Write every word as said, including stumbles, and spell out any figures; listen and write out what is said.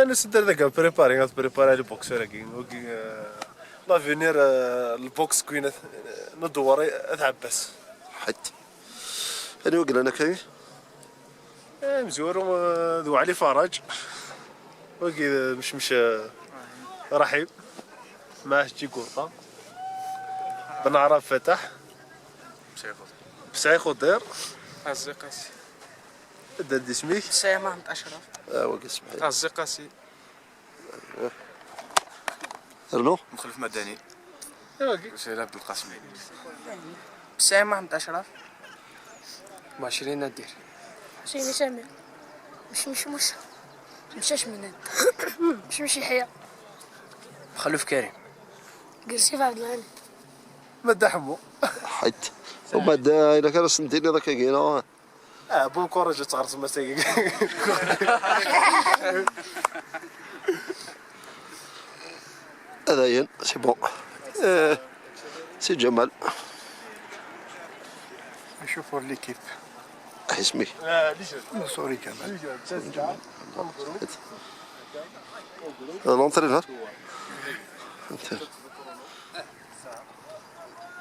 Anas d argaz préparé, ad préparé le boxeur-agi. Wagi, euh, l'avenir, euh, le boxe queen, euh, n Dewwar, At Ɛebbas. Ḥedd. Anwa i yellan akka? Eh, amezwaru, euh, d Weɛli Ferraǧ. Wagi, euh, mecmec, euh, Raḥim. Maɛac Ǧigurṭa. Ben Ɛrab Fataḥ. Besɛi Xuḍir. Ɛezzi Qasi. Dda d isem-ik? Sɛid Maḥmed Acraf. Ah, wagi semḥi. Ɛezzi Qasi. Rnu? Mexluf Madani. Wagi. Sɛid Abdelqasmi. Sɛid Maḥmed Acraf. Macrin Nadir. Sidi Sami. Mecmec Musa. Mecmec Minad. Mecmec Yeḥya. Mexluf Karim. Gersif Ɛebdelɣani. Madda Ḥemmu. Ḥedd. Uma da, ila kan asen-d-tiniḍ akka gina. Ah, bon courage ad tɣersemt ass-agi. Dayen, c'est bon. Euh, c'est Jamal. Je suis pour l'équipe. اسمي؟ Sorry, Jamal. L'entraîneur.